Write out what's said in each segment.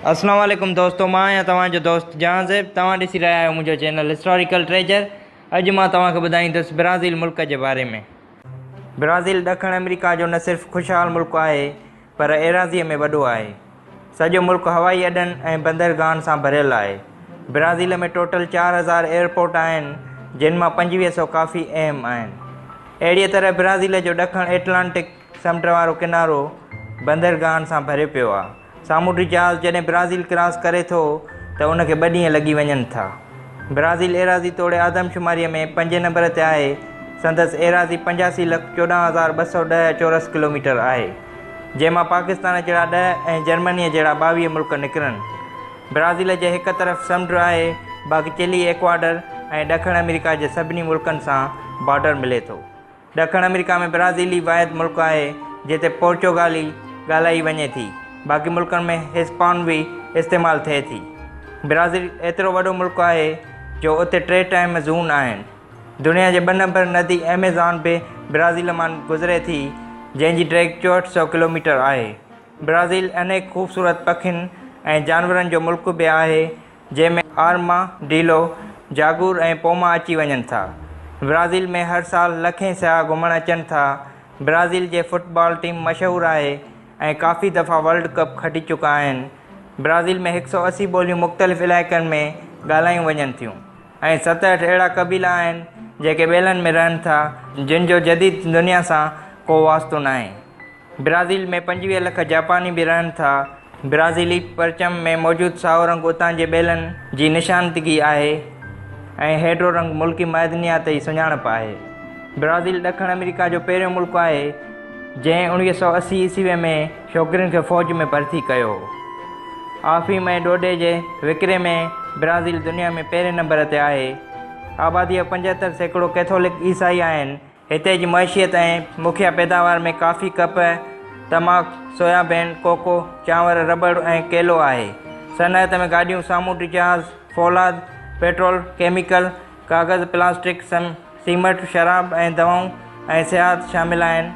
اسلام عليڪم دوستو مان آهيان توهان جو دوست جهانزيب توهان ڏسي رهيا آهيو منهنجو چينل هسٽاريڪل ٽريجر اڄ مان توهان کي ٻڌائيندس برازيل ملڪ جي باري ۾. برازيل ڏکڻ آمريڪا جو نه صرف خوشحال ملڪ آهي پر ايراضيء ۾ وڏو آهي. سڄو ملڪ هوائي اڏن ۽ بندرگاهن سان ڀريل آهي. برازيل ۾ ٽوٽل 4000 ايئرپورٽ آهن جن مان 2500 ڪافي اهم آهن. اهڙيء طرح برازيل جو ڏکڻ ائٽلانٽڪ سمنڊ وارو ڪنارو بندرگاهن سان ڀريو پيو آهي. سامونڊي جهاز جڏهن برازيل ڪراس ڪري ٿو ته ان کي ٻه ڏينهن لڳي وڃن ٿا. برازيل ايراضي توڙي آدمشماريء ۾ پنجين نمبر تي آهي. سندس ايراضي 85,14,210 چورس ڪلوميٽر آهي، جنهن مان پاڪستان جهڙا 10 ۽ جرمنيء جهڙا 22 ملڪ نڪرن. برازيل جي هڪ طرف سمنڊ آهي، باقي چلي، ايڪواڊر ۽ ڏکڻ آمريڪا جي سڀني ملڪن سان بارڊر ملي ٿو. ڏکڻ آمريڪا ۾ برازيل ئي واحد ملڪ آهي جتي پورچوگالي ڳالهائي وڃي ٿي، باقي ملڪن ۾ هسپانوي استعمال ٿئي ٿي. برازيل ايترو وڏو ملڪ آهي جو اتي ٽي ٽائيم زون آهن. دنيا جي ٻه نمبر ندي ايميزان به برازيل مان گذري ٿي جنهن جي ڊيگهه 6400 ڪلوميٽر آهي. برازيل انيڪ خوبصورت پکين ۽ جانورن جو ملڪ به آهي جنهن ۾ آرما ڊيلو، جاگور ۽ پوما اچي وڃن ٿا. برازيل ۾ هر سال لکين سياح گهمڻ اچن ٿا. برازيل جي فٽ بال ٽيم مشهور آهي ۽ ڪافي دفعا ورلڊ ڪپ کٽي چڪا آهن. برازيل ۾ 180 ٻوليون مختلف علائقن ۾ ڳالهايون وڃن ٿيون ۽ 67 اهڙا قبيلا آهن جيڪي ٻيلن ۾ رهن ٿا جن جو جديد دنيا سان ڪو واسطو ناهي. برازيل ۾ 25 لک جاپاني به رهن ٿا. برازيلي پرچم ۾ موجود سائو رنگ اتان جي ٻيلن جي نشاندگي آهي ۽ هيڊو رنگ ملڪي معدنيات جي سڃاڻپ آهي. برازيل ڏکڻ آمريڪا جو پهريون ملڪ آهي جنهن 1980 عيسوي ۾ ڇوڪرين کي فوج ۾ ڀرتي ڪيو هو. آفيم ۽ ڏوڏي جي وڪري ۾ برازيل دنيا ۾ پهرين نمبر تي آهي. آباديء جو 75% ڪيٿولڪ عيسائي آهن. هتي جي معيشت ۽ مکيه پيداوار ۾ ڪافي، ڪپهه، تماڪ، سويابين، ڪوڪو، چانور، رٻڙ ۽ ڪيلو آهي. صنعت ۾ گاڏيون، سامونڊي جهاز، فولاد، پيٽرول، ڪيميڪل، ڪاغذ، پلاسٽڪ، سيمنٽ، شراب ۽ دوائون ۽ سياحت شامل آهن.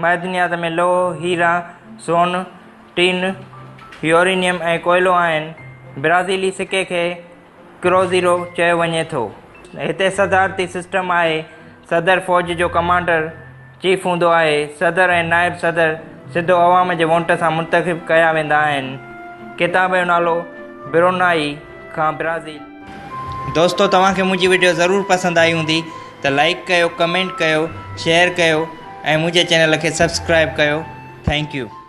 معدنيات ۾ لوهه، هيرا، سون، ٽين، يورينيم ۽ ڪوئلو آهن. برازيلي سڪي کي ڪروزيرو چيو وڃي ٿو. هتي صدارتي سسٽم آهي. صدر فوج جو ڪمانڊر چيف هوندو آهي. صدر ۽ نائب صدر سڌو عوام جي وونٽ سان منتخب ڪيا ويندا آهن. ڪتاب جو نالو برونائي کان برازيل. دوستو توهان کي منهنجي وڊيو ضرور پسند آئي هوندي ته لائيڪ ڪيو ڪمينٽ ڪيو شيئر ڪيو ۽ منهنجي چينل کي سبسڪرائيب ڪيو thank you.